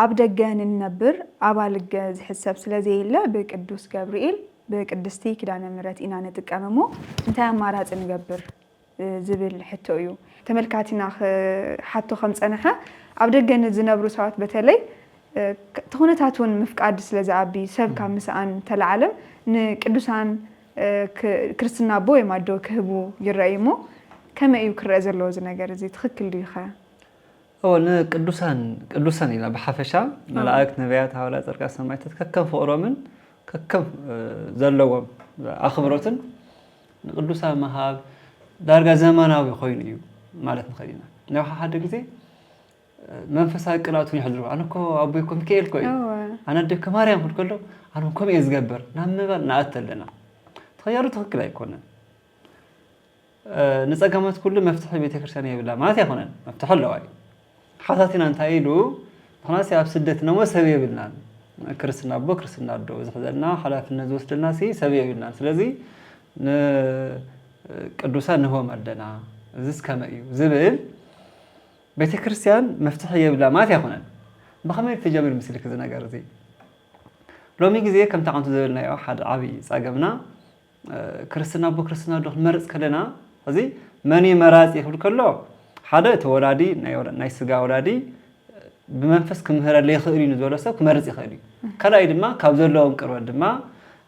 ኣብ ደገ ንንነብር ኣብ ኣልገ ዝሕሰብ ስለዘየለ ብቅዱስ ገብርኤል ብቅድስቲ ኪዳነ ምሕረት ኢና ንጥቀም እሞ እንታይ ኣማራጺ ንገብር ዝብል ሕቶ እዩ። ተመልካቲና ክሓቶ ከም ጸንሐ ኣብ ደገ ንዝነብሩ ሰባት በተለይ እቲ ኩነታት እውን ምፍቃድ ስለ ዝኣቢ ሰብ ካብ ምስኣን ተለዓለም ንቅዱሳን ክርስትና ኣቦ ወይም ኣዶ ክህቡ ይረኣዩ እሞ ከመይ እዩ ክረአ ዘለዎ እዚ ነገር እዚ ትኽክል ድዩ ኸ? እወ ንቅዱሳን ቅዱሳን ኢልና ብሓፈሻ መላእክት ነቢያት ሃዋርያት ጻድቃን ሰማዕታት ከከም ፍቕሮምን ከከም ዘለዎም ኣኽብሮትን ንቅዱሳን ምሃብ ዳርጋ ዘመናዊ ኮይኑ እዩ ማለት ንኽእል ኢና። ናይ ሓደ ግዜ መንፈሳዊ ቅንኣት እውን ይሕድሩ ኣነ እኮ ኣቦይ እኮ ሚካኤል እኮ እዩ ኣነ ኣደይ እኮ ማርያም ክብል ከሎ ኣነ እውን ከምኡ እየ ዝገብር ናብ ምባል ንኣቱ ኣለና። ተኸያሩ ትኽክል ኣይኮነን። ንፀገማት ኩሉ መፍትሒ ቤተክርስትያን የብላ ማለት ኣይኮነን። መፍትሒ ኣለዋ እዩ። ሓታቲና እንታይ ኢሉ ንሕናሲ ኣብ ስደት ነሞ ሰብ የብልናን። ክርስትና ኣቦ ክርስትና ኣዶ ዝሕዘልና ሓላፍነት ዝወስደልና ሲ ሰብ የብልናን። ስለዚ ንቅዱሳን ንህቦም ኣለና። እዚስ ከመይ እዩ ዝብል ቤተክርስትያን መፍትሒ የብላ ማለት ኣይኮነን። ብኸመይ ተጀሚሩ ምስልክ እዚ ነገር እዚ? ሎሚ ግዜ ከምቲ ዓንቱ ዝበልናዮ ሓደ ዓብዪ ጸገምና ክርስትና ኣቦ ክርስትና ኣዶ ክንመርጽ ከለና እዚ መን እዩ መራጺ ክብል ከሎ ሓደ እቲ ወላዲ ናይ ስጋ ወላዲ ብመንፈስ ክምህረለይ ይኽእል እዩ ንዝበሎ ሰብ ክመርጽ ይኽእል እዩ። ካልኣይ ድማ ካብ ዘለዎም ቅርበት ድማ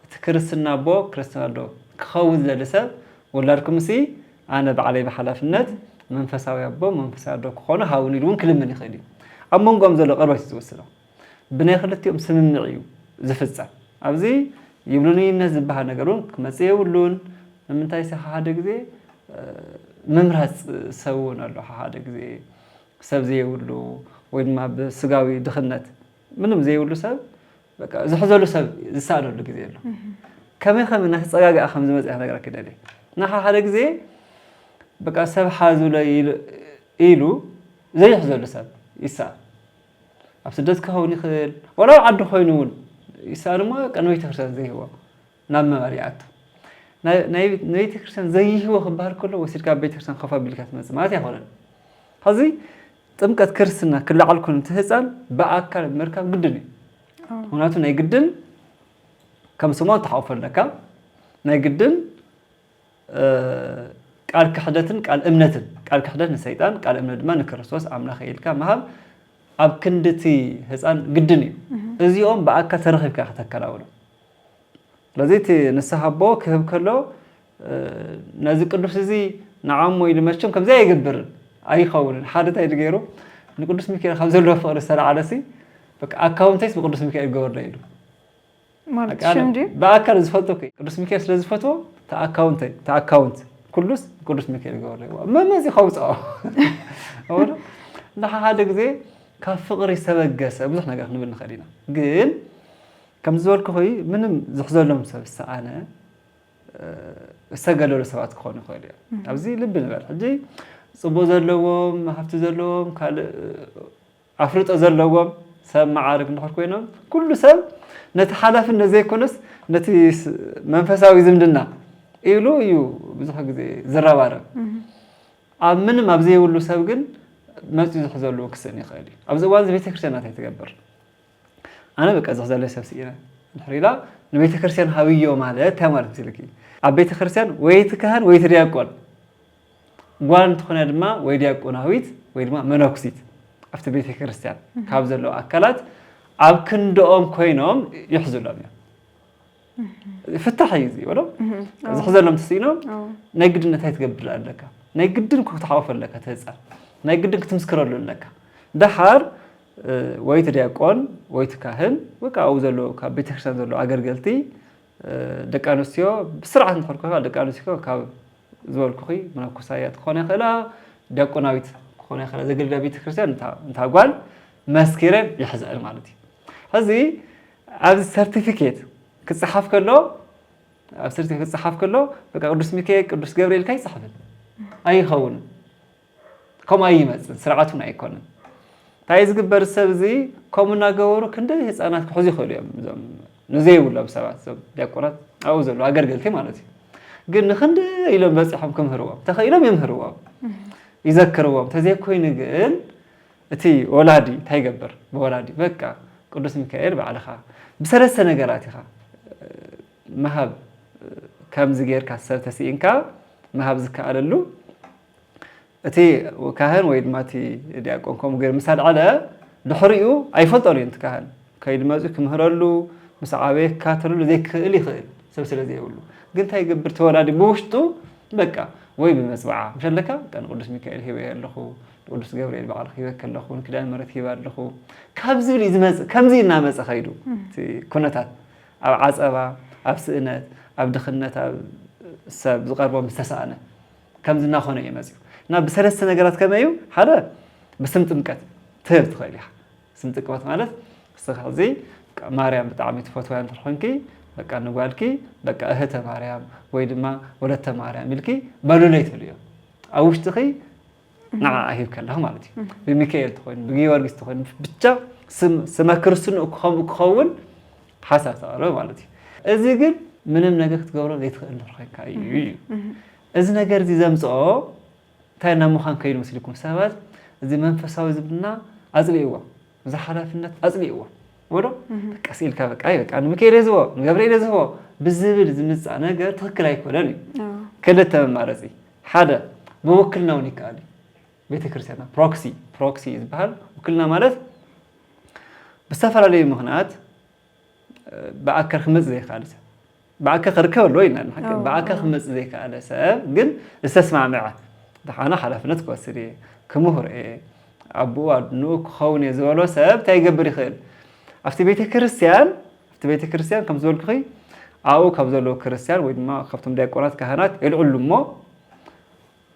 እቲ ክርስትና ኣቦ ክርስትና ኣዶ ክኸውን ዝደሊ ሰብ ወላድኩም ሲ ኣነ ባዕለይ ብሓላፍነት መንፈሳዊ ኣቦ መንፈሳዊ ኣዶ ክኾኑ ሃቡኒ ኢሉ እውን ክልምን ይኽእል እዩ። ኣብ መንጎኦም ዘሎ ቅርበት እዩ ዝወስኖ። ብናይ ክልቲኦም ስምምዕ እዩ ዝፍጸም። ኣብዚ ይብሉንይነት ዝበሃል ነገር እውን ክመጽእ የብሉን። ንምንታይ ሲ ሓደ ግዜ ምምራፅ ሰብ እውን ኣሎ ሓደ ግዜ ሰብ ዘየብሉ ወይ ድማ ብስጋዊ ድኽነት ምንም ዘይብሉ ሰብ ዝሕዘሉ ሰብ ዝሰኣነሉ ግዜ ኣሎ። ከመይ ከመይ እናተፀጋግኣ ከም ዝመፅእ ክነግረኪ ደልየ። ንሓ ሓደ ግዜ በቃ ሰብ ሓዙለይ ኢሉ ዘይሕዘሉ ሰብ ይሰኣን። ኣብ ስደት ክኸውን ይኽእል፣ ዋላ ኣብ ዓዲ ኮይኑ እውን ይሰኣን እሞ በቃ ንቤተክርስትያን ዘይህቦ ናብ ምባል ይኣቱ። ንቤተክርስትያን ዘይህቦ ክበሃል ከሎ ወሲድካ ኣብ ቤተክርስትያን ኮፍ ኣቢልካ ትመፅእ ማለት ኣይኮነን። ሕዚ ጥምቀት ክርስትና ክለዓል ኮይኑ እቲ ህፃን ብኣካል ምርካብ ግድን እዩ። ምክንያቱ ናይ ግድን ከም ስሞን ተሓቑፎ ኣለካ ናይ ግድን ቃል ክሕደትን ቃል እምነትን ቃል ክሕደት ንሰይጣን ቃል እምነት ድማ ንክርስቶስ ኣምላኽ ኢልካ ምሃብ ኣብ ክንዲ እቲ ህፃን ግድን እዩ። እዚኦም ብኣካል ተረኺብካ ከተከናውኖም። ስለዚ እቲ ንስሓ ኣቦ ክህብ ከሎ ነዚ ቅዱስ እዚ ንዓሞ ኢሉ መቸም ከምዚ ኣይገብርን ኣይኸውንን። ሓደ እንታይ ኢሉ ገይሩ ንቅዱስ ሚካኤል ካብ ዘለዎ ፍቕሪ ዝተለዓለ ሲ ኣካውንተይስ ብቅዱስ ሚካኤል ገበርና ኢሉ ማለት ሽም ድዩ? ብኣካል ዝፈልጦ እኮ እዩ። ቅዱስ ሚካኤል ስለ ዝፈትዎ እቲ ኣካውንተይ እቲ ኣካውንት ኩሉስ ቅዱስ ሚካኤል ገበርና ኢሉ መመዚ ከውፅኦ እና ሓደ ግዜ ካብ ፍቕሪ ዝተበገሰ ብዙሕ ነገር ክንብል ንኽእል ኢና። ግን ከም ዝበልኩ ኾይ ምንም ዝሕዘሎም ሰብ ዝሰኣነ ዝተገለሉ ሰባት ክኾኑ ይኽእሉ እዮም። ኣብዚ ልቢ ንበል። ሕጂ ፅቡቅ ዘለዎም ሃፍቲ ዘለዎም ካልእ ኣፍልጦ ዘለዎም ሰብ መዓርግ እንድሕር ኮይኖም ኩሉ ሰብ ነቲ ሓላፍነት ዘይኮነስ ነቲ መንፈሳዊ ዝምድና ኢሉ እዩ ብዙሕ ግዜ ዝረባረብ። ኣብ ምንም ኣብ ዘይብሉ ሰብ ግን መፅዩ ዝሕዘሉ ክስእን ይኽእል እዩ። ኣብዚ እዋን እዚ ቤተክርስትያን እንታይ ትገብር? ኣነ በቃ ዝሕዘለይ ሰብ ስኢነ እንድሕር ኢላ ንቤተክርስትያን ሃብዮ ማለት እንታይ ማለት ምስልኪ? ኣብ ቤተክርስትያን ወይ እቲ ካህን ወይ እቲ ዲያቆን ጓል እንተኾነ ድማ ወይ ዲያቆናዊት ወይ ድማ መነኩሲት ኣብቲ ቤተክርስትያን ካብ ዘለዉ ኣካላት ኣብ ክንድኦም ኮይኖም ይሕዝሎም እዮም። ፍታሕ እዩ እዚ በሎ ዝሕዘሎም ተስኢኖም ናይ ግድን እንታይ ትገብር ኣለካ? ናይ ግድን ክትሓወፍ ኣለካ ተህፃን ናይ ግድን ክትምስክረሉ ኣለካ። ደሓር ወይ እቲ ዲያቆን ወይ እቲ ካህን ወይ ከዓ ኣብኡ ዘለዉ ካብ ቤተክርስትያን ዘለዉ ኣገልገልቲ ደቂ ኣንስትዮ ብስርዓት እንድሕር ኮይንካ ደቂ ኣንስትዮ ካብ ዝበልኩኺ መነኮሳያት ክኾና ይኽእላ፣ ዲያቆናዊት ክኾና ይኽእላ፣ ዘገልግላ ቤተክርስትያን እንታ ጓል መስኪረን ይሕዘአን ማለት እዩ። ሕዚ ኣብዚ ሰርቲፊኬት ክፀሓፍ ከሎ ኣብ ሰርቲፊኬት ክፀሓፍ ከሎ በቃ ቅዱስ ሚካኤል ቅዱስ ገብርኤል ካይፀሓፍን ኣይኸውንን። ከምኡ ኣይመፅን ስርዓት እውን ኣይኮነን። እንታይ ዝግበር ሰብ እዚ ከምኡ እናገበሩ ክንደይ ህፃናት ክሕዙ ይኽእሉ እዮም እዞም ንዘይብሎም ሰባት እዞም ዲያቆናት ኣብኡ ዘለዉ ኣገልገልቲ ማለት እዩ። ግን ንክንደይ ኢሎም በፂሖም ክምህርዎም ተኽኢሎም ይምህርዎም ይዘክርዎም ተዘይኮይኑ ግን እቲ ወላዲ እንታይ ይገብር? ብወላዲ በቃ ቅዱስ ሚካኤል ባዕልኻ ብሰለስተ ነገራት ኢኻ ምሃብ። ከምዚ ጌርካ ሰብ ተስኢንካ ምሃብ ዝከኣለሉ፣ እቲ ካህን ወይ ድማ እቲ ዲያቆን ከምኡ ገይሩ ምስ ኣልዓለ ድሕሪኡ ኣይፈልጦን እዩ። እቲ ካህን ከይዱ መፂኡ ክምህረሉ፣ ምስ ዓበየ ክካተለሉ ዘይክእል ይኽእል፣ ሰብ ስለ ዘይብሉ። ግን እንታይ ይገብር? ተወላዲ ብውሽጡ በቃ ወይ ብመፅውዓ ምሸለካ በቃ ንቅዱስ ሚካኤል ሂበዮ ኣለኹ፣ ንቅዱስ ገብርኤል ባዕልኺ ሂበኪ ኣለኹ፣ ንኪዳነ ምሕረት ሂበ ኣለኹ ካብ ዝብል እዩ ዝመፅእ። ከምዚ እናመፀ ከይዱ እቲ ኩነታት ኣብ ዓፀባ፣ ኣብ ስእነት፣ ኣብ ድኽነት፣ ኣብ ሰብ ዝቐርቦ ምስ ተሰኣነ ከምዚ እናኾነ እዩ መፂኡ። እና ብሰለስተ ነገራት ከመይ እዩ? ሓደ ብስም ጥምቀት ትህብ ትኽእል ኢኻ። ስም ጥምቀት ማለት እስኻ ሕዚ ማርያም ብጣዕሚ ትፈትዋ እንተኾንኪ በቃ ንጓልኪ በቃ እህተ ማርያም ወይ ድማ ወለተ ማርያም ኢልኪ በሉለይ ትብልዮ። ኣብ ውሽጥኺ ንዓ ሂብኪ ኣለኺ ማለት እዩ። ብሚካኤል ትኾይኑ፣ ብጊዮርጊስ ትኾይኑ፣ ብቻ ስም-፣ ስመ ክርስትንኡ ክኸም-፣ ክኸውን ሓሳብ ተቕርብ ማለት እዩ። እዚ ግን ምንም ነገር ክትገብሮ ዘይትኽእል እንድሕር ኮይንካ እዩ እዩ። እዚ ነገር እዚ ዘምፅኦ እንታይ ናብ ምዃን ከይዱ መስልኩም? ሰባት እዚ መንፈሳዊ ዝምድና ኣፅሊእዎ፣ እዚ ሓላፍነት ኣፅሊእዎ። ወዶ በቃ ስኢልካ በቃ፣ ኣይ በቃ ንሚካኤል እየ ዝህቦ፣ ንገብርኤል እየ ዝህቦ ብዝብል ዝምፃእ ነገር ትኽክል ኣይኮነን እዩ። ክልተ መማረፂ፣ ሓደ ብውክልና እውን ይከኣል እዩ። ቤተክርስትያንና ፕሮክሲ፣ ፕሮክሲ ዝበሃል ውክልና ማለት ብዝተፈላለዩ ምኽንያት ብኣካል ክመጽእ ዘይከኣለ ሰብ፣ ብኣካል ክርከብ ኣለዎ ኢልና ንሓቅቕ፣ ብኣካል ክመጽእ ዘይከኣለ ሰብ ግን ዝተስማምዐ፣ ደሓነ ሓላፍነት ክወስድ እየ፣ ክምህር እየ፣ ኣቦኡ ኣድንኡ ክኸውን እየ ዝበሎ ሰብ እንታይ ይገብር ይኽእል? ኣብቲ ቤተክርስትያን፣ ኣብቲ ቤተክርስትያን ከም ዝበልኩኺ ኣብኡ ካብ ዘለዉ ክርስትያን ወይ ድማ ካብቶም ዲያቆናት ካህናት የልዕሉ እሞ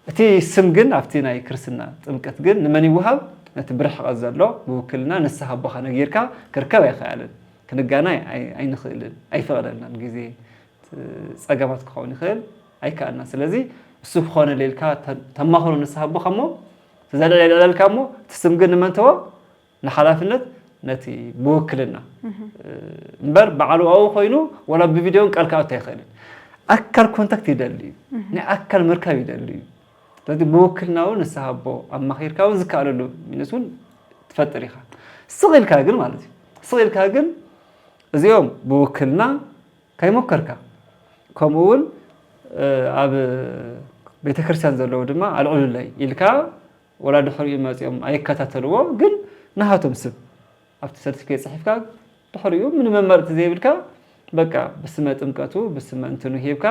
እቲ ስም ግን ኣብቲ ናይ ክርስትና ጥምቀት ግን ንመን ይወሃብ? ነቲ ብርሕቐት ዘሎ ብውክልና ንስኻ ኣቦኻ ነጊርካ ክርከብ ኣይኸኣልን። ክንጋናይ ኣይ-፣ ኣይንኽእልን፣ ኣይፈቕደልናን። ግዜ፣ ጸገማት ክኸውን ይኽእል፣ ኣይከኣልናን። ስለዚ እሱ ክኾነለይ ኢልካ ተ-፣ ተማኽሮ ንስኻ ኣቦኻ እሞ፣ እቲ ዘልዕል የልዕለልካ እሞ፣ እቲ ስም ግን ንመን ተዎ? ንሓላፍነት ነቲ ብውክልና እምበር ባዕሉ ኣብኡ ኮይኑ ዋላ ብቪድዮ እውን ቃል ክኣቱ ኣይኽእልን። ኣካል ኮንታክት ይደሊ እዩ። ናይ ኣካል ምርካብ ይደሊ እዩ። ስለዚ ብውክልና እውን ንስኻ ኣቦ ኣማኺርካ እውን ዝከኣለሉ ሚንስ እውን ትፈጥር ኢኻ። ስቕ ኢልካ ግን ማለት እዩ። ስቕ ኢልካ ግን እዚኦም ብውክልና ከይሞከርካ፣ ከምኡ እውን ኣብ ቤተክርስትያን ዘለዉ ድማ ኣልዕሉለይ ኢልካ ወላ ድሕሪኡ መፂኦም ኣይከታተልዎ፣ ግን ናሃቶም ስም ኣብቲ ሰርቲፊኬት ፅሒፍካ ድሕሪኡ ምንም መማረፂ ዘይብልካ በቃ ብስመ ጥምቀቱ ብስመ እንትኑ ሂብካ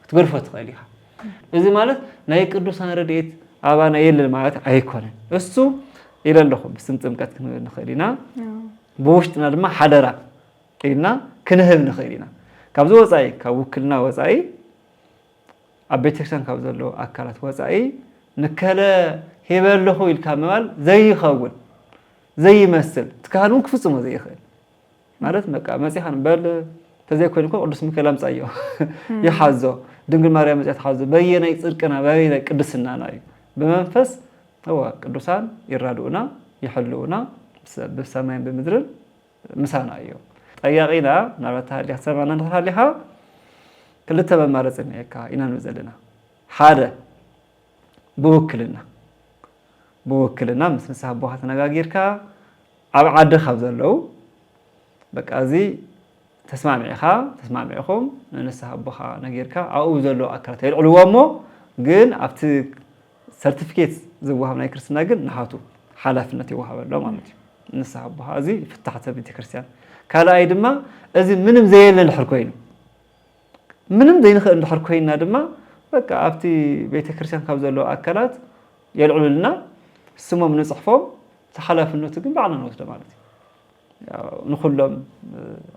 ክትገድፎ ትኽእል ኢኻ። እዚ ማለት ናይ ቅዱሳን ረድኤት ኣባና የለን ማለት ኣይኮነን። እሱ ኢለ ኣለኹ ብስም ጥምቀት ክንብል ንኽእል ኢና። ብውሽጥና ድማ ሓደራ ኢልና ክንህብ ንኽእል ኢና። ካብዚ ወፃኢ፣ ካብ ውክልና ወፃኢ ኣብ ቤተክርስትያን ካብ ዘለዉ ኣካላት ወፃኢ ንከለ ሂበ ኣለኹ ኢልካ ምባል ዘይኸውን፣ ዘይመስል፣ እቲ ካህን እውን ክፍፅሞ ዘይኽእል ማለት በቃ መፂኻ ንበል፣ ተዘይኮይኑ እኮ ቅዱስ ሚካኤል ኣምፃዮ ይሓዞ፣ ድንግል ማርያም መፅያ ትሓዞ። በየናይ ፅድቅና በየናይ ቅድስናና እዩ? ብመንፈስ እወ ቅዱሳን ይራድኡና ይሕልውና ብሰማይን ብምድርን ምሳና እዮም። ጠያቒና ምናልባት ተሃሊኻ ትሰምዓና እንድሕር ሃሊኻ ክልተ መማረፂ እኒአካ ኢና ንብል ዘለና። ሓደ ብውክልና፣ ብውክልና ምስ ንስሓ ኣቦኻ ተነጋጊርካ ኣብ ዓዲ ካብ ዘለዉ በቃ እዚ ተስማሚዕኻ፣ ተስማሚዕኹም ንንስሓ ኣቦኻ ነጊርካ ኣብኡ ዘለዉ ኣካላት የልዕልዎ እሞ ግን ኣብቲ ሰርቲፊኬት ዝወሃብ ናይ ክርስትና ግን ንሃቱ ሓላፍነት ይወሃበሎ ማለት እዩ። ንስሓ ኣቦኻ እዚ ፍታሕ ሰብ ቤተክርስትያን። ካልኣይ ድማ እዚ ምንም ዘየለ እንድሕር ኮይኑ ምንም ዘይንኽእል እንድሕር ኮይንና ድማ በቃ ኣብቲ ቤተክርስትያን ካብ ዘለዉ ኣካላት የልዕሉልና ስሞም ንፅሕፎም፣ ተሓላፍነቱ ግን ባዕልና ንወስዶ ማለት እዩ። ያው ንኹሎም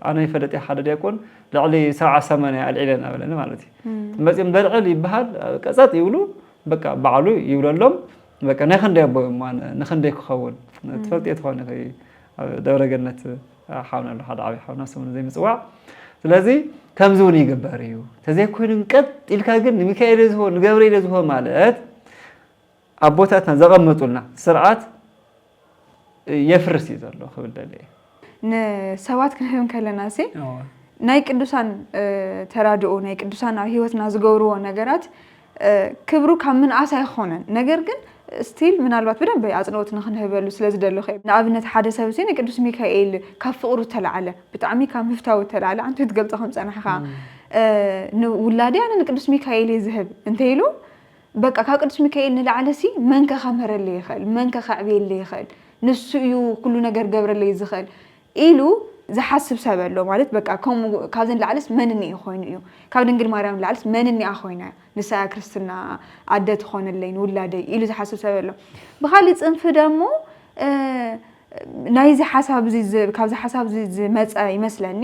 ኣነ ይፈለጥ እየ ሓደ ዲያቆን ልዕሊ ሰብዓ ሰማንያ ኣልዒለ እናበለኒ ማለት እዩ። መፂኦም በልዕል ይበሃል ቀፀጥ ይብሉ በቃ ባዕሉ ይብለሎም በቃ ናይ ክንደይ ኣቦ እዮም ኣነ ንክንደይ ክኸውን ትፈልጥ እየ ትኾን ኢኺ ኣብ ደብረገነት ሓውና ኣሎ ሓደ ዓብዪ ሓውና ስሙ ዘይምፅዋዕ ስለዚ ከምዚ እውን ይግበር እዩ ተዘይኮይኑ ቀጥ ኢልካ ግን ንሚካኤል ዝሆ ንገብርኤል ዝሆ ማለት ኣቦታትና ዘቐመጡልና ስርዓት የፍርስ እዩ ዘሎ ክብል ደለ እየ። ንሰባት ክንህብ ከለና ሲ ናይ ቅዱሳን ተራድኦ ናይ ቅዱሳን ኣብ ህይወትና ዝገብርዎ ነገራት ክብሩ ካብ ምንኣስ ኣይኮነን። ነገር ግን ስቲል ምናልባት ብደንብ ኣፅንኦት ንክንህበሉ ስለ ዝደለኹ እየ። ንኣብነት ሓደ ሰብ ሲ ንቅዱስ ሚካኤል ካብ ፍቕሩ ተላዕለ፣ ብጣዕሚ ካብ ምፍታው ተላዕለ፣ ኣንቱ ትገልጾ ከም ጸናሕኻ፣ እ፣ ንውላደይ ኣነ ንቅዱስ ሚካኤል እየ ዝህብ እንተ ኢሉ፣ በቃ ካብ ቅዱስ ሚካኤል ንላዕለ ሲ መን ከ ከምህረለይ ይኽእል? መን ከ ከዕብየለይ ይኽእል? ንሱ እዩ ኩሉ ነገር ገብረለይ ዝኽእል ኢሉ ዝሓስብ ሰብ ኣሎ። ማለት በቃ ከምኡ ካብዚ ንላዕልስ መን እኒኦ ኮይኑ እዩ? ካብ ድንግል ማርያም ንላዕልስ መን እኒኣ ኮይና ንሳ እያ ክርስትና ኣደ ትኾነለይ ንውላደይ ኢሉ ዝሓስብ ሰብ ኣሎ። ብኻሊእ ጽንፊ ደሞ፣ እ፣ ናይዚ ሓሳብ እዚ ዝ-፣ ካብዚ ሓሳብ እዚ ዝመጸ ይመስለኒ።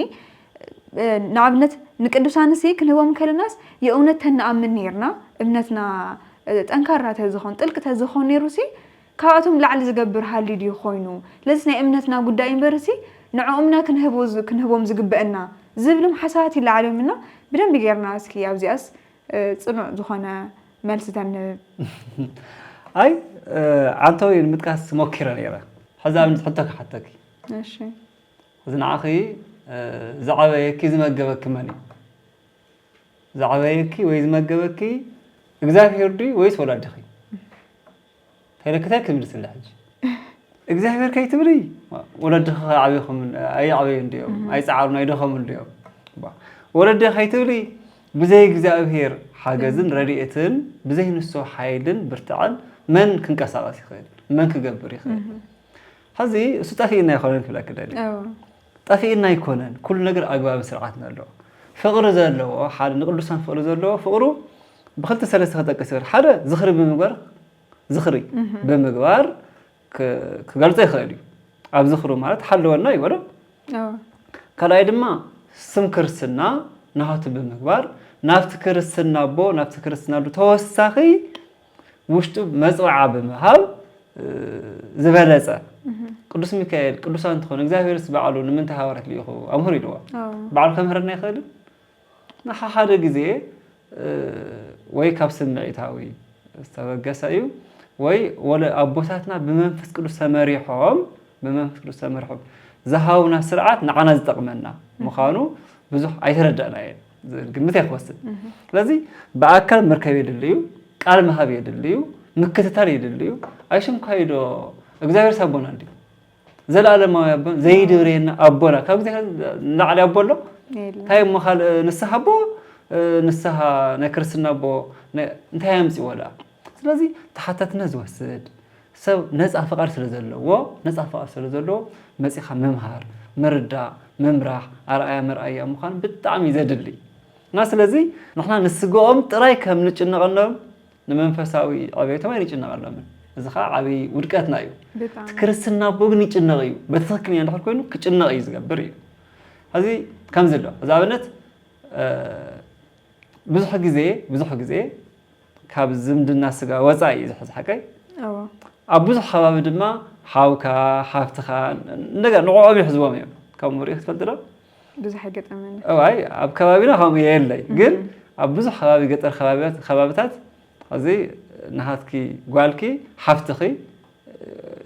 እ፣ ንኣብነት ንቅዱሳንሲ ክንህቦም ከለናስ የእውነት ተንኣምን ኔርና፣ እምነትና፣ እ፣ ጠንካራ ተዝኾን ጥልቂ ተዝኾን ኔሩሲ ካብኣቶም ላዕሊ ዝገብር ሃልዩ ድዩ ኮይኑ? ስለዚ ናይ እምነትና ጉዳይ እምበርሲ ንዕኦምና ክንህቦ ዝ-፣ ክንህቦም ዝግበአና ዝብልም ሓሳባት ይለዓል እዮም እና ብደንቢ ጌርና እስኪ ኣብዚኣስ፣ እ፣ ጽኑዕ ዝኾነ መልሲ ተንህብ። ኣይ፣ እ፣ ዓንተወይ ንምጥቃስ ሞኪረ ነይረ። ሕዚ ኣብነት ሕቶ ክሓተኪ። እሺ። እዚ ንዓኺ፣ እ፣ ዝዓበየኪ ዝመገበኪ መን እዩ? ዝዓበየኪ ወይ ዝመገበኪ እግዚኣብሄር ድዩ ወይስ ወላዲኺ? ተለክታይ ክምልስልሕ ሕጂ። እግዚኣብሄር ከይትብሊ ወለድኺ ዓብኹም ኣይዓበዩን ድዮም? ኣይፀዓሩን ኣይደኸሙን ድዮም? ባ-፣ ወለደ ከይትብሊ ብዘይ እግዚኣብሄር ሓገዝን ረድኤትን ብዘይ ንሱ ሓይልን ብርትዐን መን ክንቀሳቐስ ይኽእል? መን ክገብር ይኽእል? ሕዚ እሱ ጠፊእና ኣይኮነን ክብለኪ ደሊ። እዎ። ጠፊእና ኣይኮነን። ኩሉ ነገር ኣግባብን ስርዓትን ኣለዎ። ፍቕሪ ዘለዎ ሓደ ንቅዱሳን ፍቕሪ ዘለዎ ፍቕሩ ብክልተ ሰለስተ ክጠቅስ ይኽእል። ሓደ ዝኽሪ ብምግባር ዝኽሪ ብምግባር ክ-፣ ክገልጾ ይኽእል እዩ። ኣብ ዝኽሩ ማለት ሓለወና ይበሎ። እዎ። ካልኣይ ድማ ስም ክርስትና ናቱ ብምግባር ናብቲ ክርስትና ኣቦ ናብቲ ክርስትና ኣዶ ተወሳኺ ውሽጡ መጽውዓ ብምሃብ፣ እ፣ ዝበለጸ ቅዱስ ሚካኤል ቅዱሳን እንትኾኑ እግዚኣብሔርስ ባዕሉ ንምንታይ ሃዋርያት ልኢኹ ኣምህሩ ኢልዎ። እዎ። ባዕሉ ከምህረና ይኽእልን? ንሓሓደ ግዜ፣ እ፣ ወይ ካብ ስምዒታዊ ዝተበገሰ እዩ ወይ ወለ ኣቦታትና ብመንፈስ ቅዱስ ተመሪሖም ብመንፈስ ቅዱስ ተመሪሖም ዝሃቡና ስርዓት ንዓና ዝጠቕመና ምዃኑ ብዙሕ ኣይተረዳእናየን ዝብል ግምት እየ ክወስድ። ስለዚ ብኣካል ምርከብ የድሊ እዩ፣ ቃል ምሃብ የድሊ እዩ፣ ምክትታል የድሊ እዩ። ኣይሽምካይዶ እግዚኣብሔር ሳቦና እንዲ ዘለኣለማዊ ኣቦ ዘይድብረየና ኣቦና ካብ እግዚኣብሔር ንላዕሊ ኣቦ ኣሎ? የለን። እንታይ እሞ ካልእ ንስሓ ኣቦ፣ እ፣ ንስሓ ናይ ክርስትና ኣቦ ናይ፣ እንታይ ኣምፅዎ ደኣ? ስለዚ ተሓታትነት ዝወስድ ሰብ ነፃ ፍቓድ ስለ ዘለዎ፣ ነፃ ፍቓድ ስለ ዘለዎ መፂኻ ምምሃር፣ ምርዳእ፣ ምምራሕ፣ ኣርኣያ መርኣያ ምዃን ብጣዕሚ ዘድሊ። እና ስለዚ ንሕና ንስግኦም ጥራይ ከም ንጭነቐሎም ንመንፈሳዊ ዕቤቶም ኣይንጭነቐሎምን። እዚ ኸዓ ዓብዪ ውድቀትና እዩ። ብጣዕሚ። እቲ ክርስትና ኣቦ ግን ይጭነቕ እዩ። በቲ ትኽክለኛ እንድሕር ኮይኑ ክጭነቕ እዩ ዝገብር እዩ። ሕዚ ከምዚ ኣሎ። እዚ ኣብነት፣ እ፣ ብዙሕ ግዜ፣ ብዙሕ ግዜ ካብ ዝምድና ስጋ ወፃኢ እዩ ዝሕዝ ሓቀይ። እዎ። ኣብ ብዙሕ ከባቢ ድማ ሓውካ፣ ሓፍትኻ፣ እንደገና ንዕኦም ይሕዝዎም እዮም። ከምኡ ሪኢኽ ትፈልጥ ዶ? ብዙሕ ኣይገጠመኒ። እዋይ፣ ኣብ ከባቢና ከምኡ የለይ። ግን ኣብ ብዙሕ ከባቢ ገጠር ከባቢታት፣ ከባብታት፣ እዚ ናሃትኪ ጓልኪ ሓፍትኺ፣ እ፣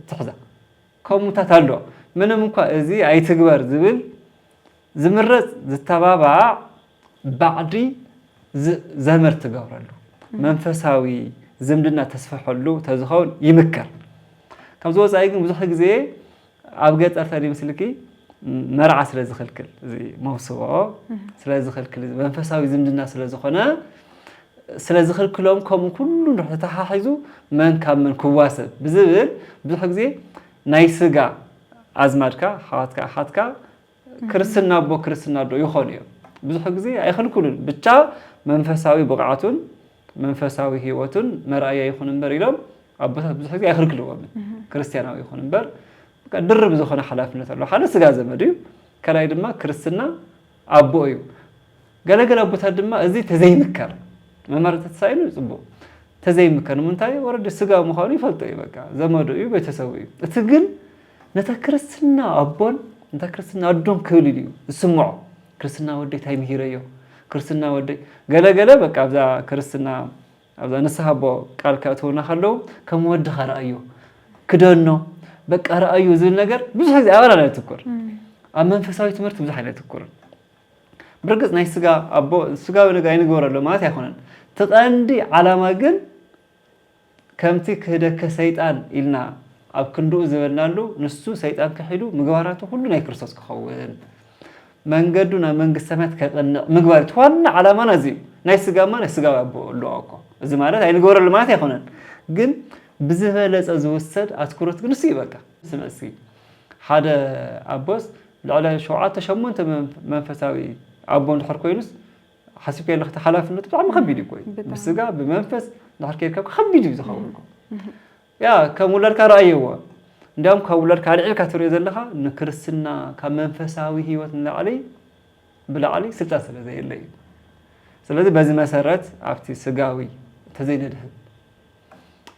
ትሕዛ። ከምኡታት ኣሎ። ምንም እንኳ እዚ ኣይትግበር ዝብል ዝምረጽ፣ ዝተባባዕ ባዕዲ ዝ-፣ ዘመድ ትገብረሉ፣ መንፈሳዊ ዝምድና ተስፍሐሉ ተዝኸውን ይምከር። ካብዚ ወጻኢ ግን ብዙሕ ግዜ ኣብ ገጠር ተድዩ ምስልኪ መርዓ ስለ ዝኽልክል፣ እዚ መውስቦ ስለ ዝኽልክል፣ እዚ መንፈሳዊ ዝምድና ስለ ዝኾነ፣ ስለ ዝኽልክሎም፣ ከምኡ ኩሉ እንድሕር ተተሓሒዙ መን ካብ መን ክዋሰብ ብዝብል ብዙሕ ግዜ ናይ ስጋ ኣዝማድካ፣ ሓዋትካ፣ ኣሓትካ፣ ክርስትና ኣቦ፣ ክርስትና ኣዶ ይኾኑ እዮም። ብዙሕ ግዜ ኣይኽልክሉን። ብቻ መንፈሳዊ ብቕዓቱን መንፈሳዊ ህይወቱን መርኣያ ይኹን እምበር ኢሎም ኣቦታት ብዙሕ ግዜ ኣይኽልክልዎምን። ክርስትያናዊ ይኹን እምበር፣ በቃ ድርብ ዝኾነ ሓላፍነት ኣለዎ። ሓደ ስጋ ዘመድ እዩ፣ ካልኣይ ድማ ክርስትና ኣቦ እዩ። ገለገለ ኣቦታት ድማ እዚ ተዘይምከር፣ መማረፂ ተሳኢኑ ጽቡቕ፣ ተዘይምከር ንምንታይ? ወረዲ ስጋ ምዃኑ ይፈልጦ እዩ፣ በቃ ዘመዱ እዩ፣ ቤተሰቡ እዩ። እቲ ግን ነታ ክርስትና ኣቦን ነታ ክርስትና ኣዶን ክብል ኢሉ እዩ ዝስምዖ። ክርስትና ወደይ እንታይ ምሂረዮ? ክርስትና ወደይ ገለገለ በቃ ኣብዛ ክርስትና ኣብዛ ንስሓ ኣቦ ቃል ከእትውና ከለዉ ከም ወድኻ ረኣዮ፣ ክደኖ፣ በቃ ረኣዮ ዝብል ነገር ብዙሕ ግዜ ኣባና ነትኩር። ኣብ መንፈሳዊ ትምህርቲ ብዙሕ ኣይነትኩርን። ብርግጽ ናይ ስጋ ኣቦ፣ ስጋዊ ነገር ኣይንግበረሉ ማለት ኣይኮነን። እቲ ቀንዲ ዓላማ ግን ከምቲ ክህደከ ሰይጣን ኢልና ኣብ ክንድኡ ዝበልናሉ፣ ንሱ ሰይጣን ክሒዱ ምግባራቱ ኩሉ ናይ ክርስቶስ ክኸውን፣ መንገዱ ናብ መንግስቲ ሰማያት ከቕንዕ ምግባር እቲ ዋና ዓላማና እዚ እዩ። ናይ ስጋማ ናይ ስጋዊ ኣቦ ኣለዎ እኮ። እዚ ማለት ኣይንገበረሉ ማለት ኣይኮነን፣ ግን ብዝበለጸ ዝውሰድ ኣትኩሮት ግን እሱ እዩ። በቃ ስመ እስኪ ሓደ ኣቦስ ልዕሊ ሸውዓተ ሸሞንተ መን- መንፈሳዊ ኣቦ እንድሕር ኮይኑስ ሓሲብካ የለኽቲ ሓላፍነቱ ብጣዕሚ ከቢድ እዩ። ኮይ ብጣዕሚ። ብስጋ ብመንፈስ እንድሕር ከይድካ ከቢድ እዩ ዝኸውን እኮ። ያ ከም ውላድካ ረኣየዎ። እንዲያውም ካብ ውላድካ ኣልዒልካ ትሪኦ ዘለኻ ንክርስትና ካብ መንፈሳዊ ህይወት ንላዕሊ ብላዕሊ ስልጣን ስለ ዘየለ እዩ። ስለዚ በዚ መሰረት ኣብቲ ስጋዊ እንተዘይነድህብ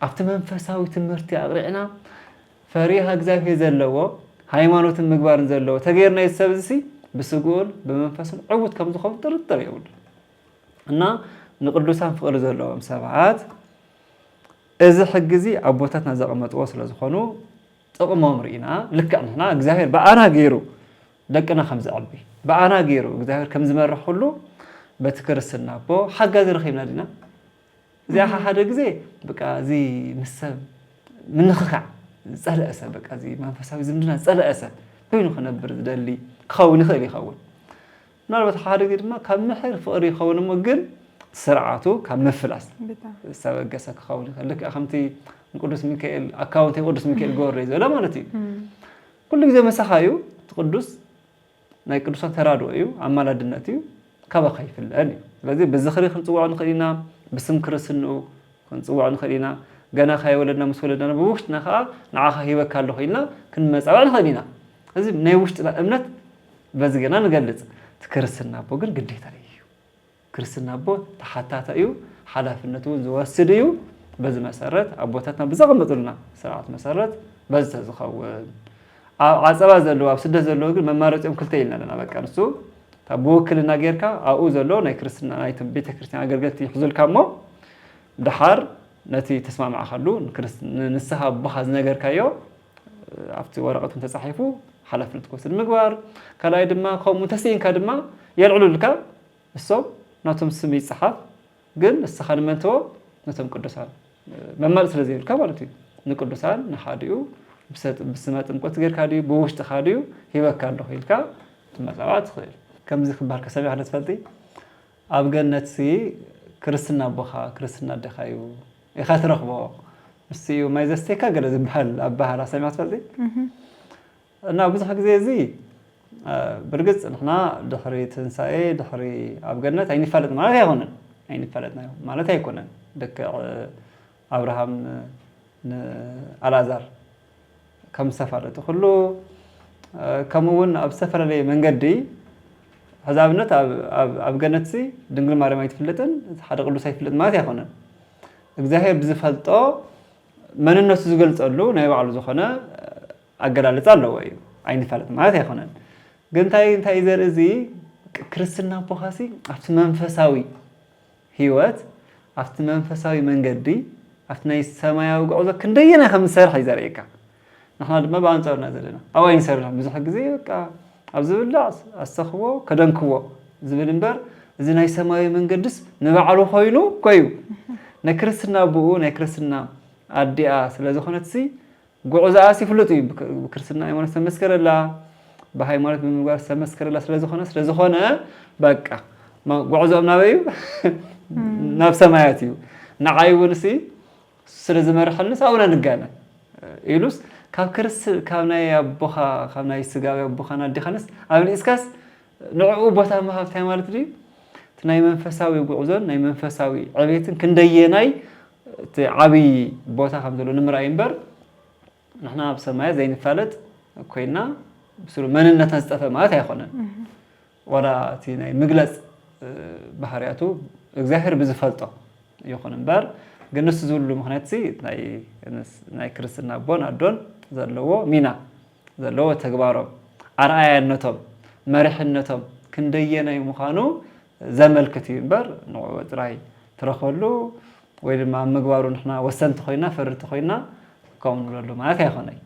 ኣብቲ መንፈሳዊ ትምህርቲ ኣቕሪዕና ፈሪሃ እግዚኣብሔር ዘለዎ ሃይማኖትን ምግባርን ዘለዎ ተገይርና እዚ ሰብ እዚ ብስግኡን ብመንፈስን ዕውት ከም ዝኾኑ ጥርጥር የብሉ። እና ንቅዱሳን ፍቕሪ ዘለዎም ሰባት እዚ ሕጊ እዚ ኣቦታትና ዘቐመጥዎ ስለ ዝኾኑ ጥቕሞም ርኢና። ልክዕ ንሕና እግዚኣብሔር ብኣና ገይሩ ደቅና ከም ዘዕቢ ብኣና ገይሩ እግዚኣብሔር ከም ዝመርሕ ኩሉ በቲ ክርስትና ኣቦ ሓጋዚ ረኺብና ዲና? እዚኣ ሓደ ግዜ በቃ እዚ ምስ ሰብ ምንኽኻዕ ዝጸልአ ሰብ በቃ እዚ መንፈሳዊ ዝምድና ዝጸልአ ሰብ ኮይኑ ክነብር ዝደሊ ክኸውን ይኽእል ይኸውን። ምናልባት ሓደ ግዜ ድማ ካብ ምሕር ፍቕሪ ይኸውን እሞ ግን ስርዓቱ ካብ ምፍላስ ብጣዕሚ ዝተበገሰ ክኸውን ይኽእል። ልክዕ ከምቲ ንቅዱስ ሚካኤል ኣካውንተይ ቅዱስ ሚካኤል ገበረለይ ዝበለ ማለት እዩ። እም፣ ኩሉ ግዜ ምሳኻ እዩ። እቲ ቅዱስ ናይ ቅዱሳን ተራድኦ እዩ፣ ኣማላድነት እዩ። ካባኻ ይፍለን እዩ። ስለዚ ብዝኽሪ ክንፅውዖ ንኽእል ኢና፣ ብስም ክርስንኡ ክንፅውዖ ንኽእል ኢና። ገና ካይወለድና ምስ ወለድና ብውሽጥና ከዓ ንዓኻ ሂበካ ኣለኹ ኢልና ክንመፃባዕ ንኽእል ኢና። እዚ ናይ ውሽጥና እምነት በዚ ገና ንገልፅ። እቲ ክርስትና ኣቦ ግን ግዴታ እዩ። ክርስትና ኣቦ ተሓታተ እዩ፣ ሓላፍነቱ እውን ዝወስድ እዩ። በዚ መሰረት ኣቦታትና ብዘቐመጡልና ስርዓት መሰረት በዚ ተዝኸውን። ኣብ ዓፀባ ዘለዉ ኣብ ስደት ዘለዉ ግን መማረፂኦም ክልተ ኢልና ኣለና። በቃ ንሱ እታ ብውክልና ጌርካ ኣብኡ ዘሎ ናይ ክርስትና ናይ ቤተክርስትያን ኣገልገልቲ ይሕዙልካ እሞ ድሓር ነቲ ተስማማዕካሉ ንክርስ- ንንስሓ ኣቦኻ ዝነገርካዮ ኣብቲ ወረቐት እውን ተፃሒፉ ሓላፍነት ክወስድ ምግባር። ካልኣይ ድማ ከምኡ እንተስኢንካ ድማ የልዕሉልካ። እሶም ናቶም ስም ይፀሓፍ፣ ግን ንስኻ ንመን ትቦ ነቶም ቅዱሳን መማረፂ ስለ ዘይብልካ ማለት እዩ። ንቅዱሳን ንሓዲኡ ብሰጥ- ብስመ ጥምቀት ጌርካ ድዩ ብውሽጥኻ ድዩ ሂበካ ኣለኹ ኢልካ ትመፃባዕ ትኽእል። ከምዚ ክበሃል ከሰሚዕካ ዶ ትፈልጢ? ኣብ ገነት ሲ ክርስትና ኣቦኻ ክርስትና ኣዴኻ እዩ ኢኻ ትረኽቦ። ንሱ እዩ ማይ ዘስተካ ገለ ዝበሃል ኣበሃህላ ሰሚዕካ ትፈልጢ? እና ብዙሕ ግዜ እዚ ብርግፅ ንሕና ድሕሪ ትንሳኤ ድሕሪ ኣብ ገነት ኣይንፋለጥ ማለት ኣይኮነን። ኣይንፋለጥና ማለት ኣይኮነን። ልክዕ ኣብርሃም ንኣልኣዛር ከም ዝተፋለጡ ኩሉ ከምኡ እውን ኣብ ዝተፈላለየ መንገዲ ሕዚ ኣብነት ኣብ- ኣብ- ኣብ ገነት ሲ ድንግል ማርያም ኣይትፍለጥን ሓደ ቅዱስ ኣይፍለጥ ማለት ኣይኮነን። እግዚኣብሔር ብዝፈልጦ መንነቱ ዝገልፀሉ ናይ ባዕሉ ዝኾነ ኣገላልፃ ኣለዎ እዩ። ኣይንፋለጥ ማለት ኣይኮነን። ግን እንታይ እንታይ እዩ ዘርኢ እዚ ክርስትና ኣቦኻሲ ኣብቲ መንፈሳዊ ህይወት ኣብቲ መንፈሳዊ መንገዲ ኣብቲ ናይ ሰማያዊ ጉዕዞ ክንደየናይ ከም ዝሰርሕ እዩ ዘርእየካ። ንሕና ድማ ብኣንፃሩና ዘለና ኣብኡ ኣይንሰርሕን። ብዙሕ ግዜ በቃ ኣብ ዝብላዕ ኣሰኽዎ ከደንክዎ ዝብል እምበር እዚ ናይ ሰማያዊ መንገድስ ንባዕሉ ኮይኑ እኮ እዩ። ናይ ክርስትና ኣቦኡ ናይ ክርስትና ኣዲኣ ስለ ዝኾነትሲ ጉዕዞኣስ ይፍለጥ እዩ። ብክ- ብክርስትና ሃይማኖት ዝተመስከረላ ብሃይማኖት ብምግባር ዝተመስከረላ ስለዝኾነ ስለዝኾነ በቃ ማ- ጉዕዞኦም ናበይ እዩ? ናብ ሰማያት እዩ። ንዓይ እውን ሲ ስለ ዝመርሐንስ ኣብኡ ንጋነ ኢሉስ ካብ ክርስ ካብ ናይ ኣቦኻ ካብ ናይ ስጋዊ ኣቦኻን ኣዴኻንስ ኣብሊፅካስ ንዕኡ ቦታ ምሃብ እንታይ ማለት ድዩ? እቲ ናይ መንፈሳዊ ጉዕዞን ናይ መንፈሳዊ ዕቤትን ክንደየናይ እቲ ዓብዪ ቦታ ከም ዘሎ ንምርኣይ እምበር ንሕና ኣብ ሰማያት ዘይንፋለጥ ኮይና ብስሩ መንነትና ዝጠፈ ማለት ኣይኮነን። ዋላ እቲ ናይ ምግለፅ ባህርያቱ እግዚኣብሔር ብዝፈልጦ ይኹን እምበር ግን ንሱ ዝብሉ ምክንያት ናይ ክርስትና ኣቦን ኣዶን ዘለዎ ሚና ዘለዎ ተግባሮም ኣርኣያነቶም መሪሕነቶም ክንደየናይ ምዃኑ ዘመልክት እዩ እምበር ንዕኡ ጥራይ ትረኽበሉ ወይ ድማ ኣብ ምግባሩ ንሕና ወሰንቲ ኮይና ፈረድቲ ኮይና ከምኡ ንብለሉ ማለት ኣይኮነይ።